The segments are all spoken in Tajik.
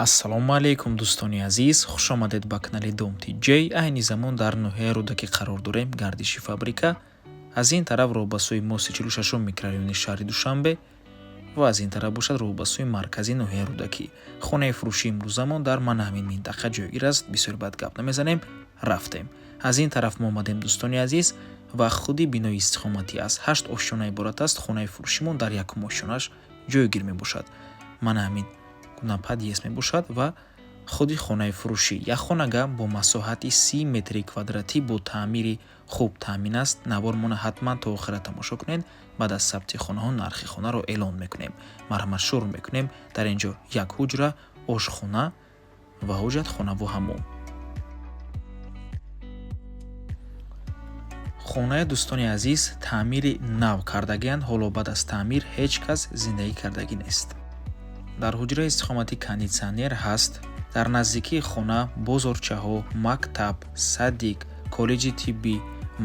Ассалому алайкум, дӯстони азиз, хушомадед ба канали Дом Тиҷей. Айни замон дар ноҳияи Рӯдакӣ қарор дорем, гардиши фабрика. Аз ин тараф роҳ ба сӯи мости 46 микрорайони шаҳри Душанбе ва аз ин тараф бошад роҳ ба сӯи маркази ноҳияи Рӯдакӣ. Хонаи фурӯшии имрӯзамон дар мана ҳамин минтақа ҷойгир аст. Бисёр бад гап намезанем, рафтем. Аз ин тараф мо омадем, дӯстони азиз, ва худи бинои истиқоматӣ аз 8 ошёна иборат аст. Хонаи фурӯшимон дар якум ошёнаш ҷойгир мебошад. Мана ҳамин гуна подъезд мебошад ва худи хонаи фурӯшӣ як хонага бо масоҳати 30 метри квадратӣ бо таъмири хуб таъмин аст. Навормона ҳатман то охира тамошо кунед. Баъд аз сабти хонаҳо нархи хонаро эълон мекунем. Марҳамат, шурӯъ мекунем. Дар ин ҷо як ҳуҷра, ошхона ва ҳоҷатхонаву ҳаммом. Хонаи дӯстони азиз таъмири нав кардагианд. Ҳоло баъд аз таъмир ҳеҷ кас зиндагӣ кардагӣ нест. Дар ҳуҷраи истиқоматӣ кондитсионер ҳаст. Дар наздикии хона бозорчаҳо, мактаб, садик, коллеҷи тиббӣ,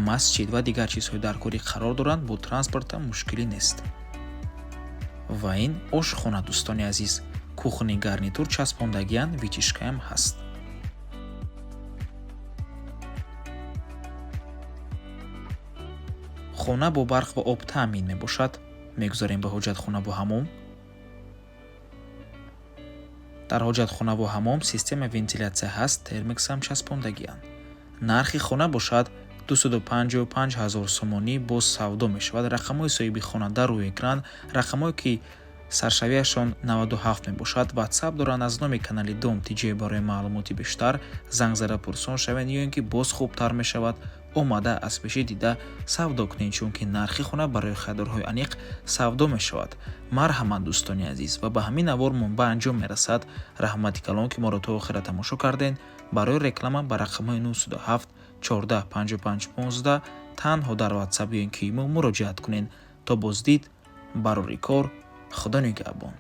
масҷид ва дигар чизҳои даркорӣ қарор доранд. Бо транспортам мушкилӣ нест. Ва ин ошхона, дӯстони азиз, кухонный гарнитур часпондагианд, вытяжка ям ҳаст. Хона бо барқ ва об таъмин мебошад. Мегузарем ба ҳоҷатхонаву ҳаммом. Дар ҳоҷатхонаву ҳаммом системаи вентилятсия ҳаст, термексам часпондагианд. Нархи хона бошад 255 ҳазор сомонӣ, боз савдо мешавад. Рақамҳои соҳиби хона дар рӯи экран, рақамҳое ки саршавиашон 97 мебошад, ватсап доранд. Аз номи канали Дом Тиҷей барои маълумоти бештар занг зада пурсон шавед ё ин ки боз хубтар мешавад омада аз пеши дида савдо кунед, чунки нархи хона барои харидорҳои аниқ савдо мешавад. Марҳамат, дӯстони азиз, ва ба ҳамин навормон ба анҷом мерасад. Раҳмати калон, ки моро то охира тамошо кардед. Барои реклама ба рақамҳои 907 14 55 15 танҳо дар ватсап ё ин ки имо муроҷиат кунед. То боздид, барори кор, Худо нигаҳбон.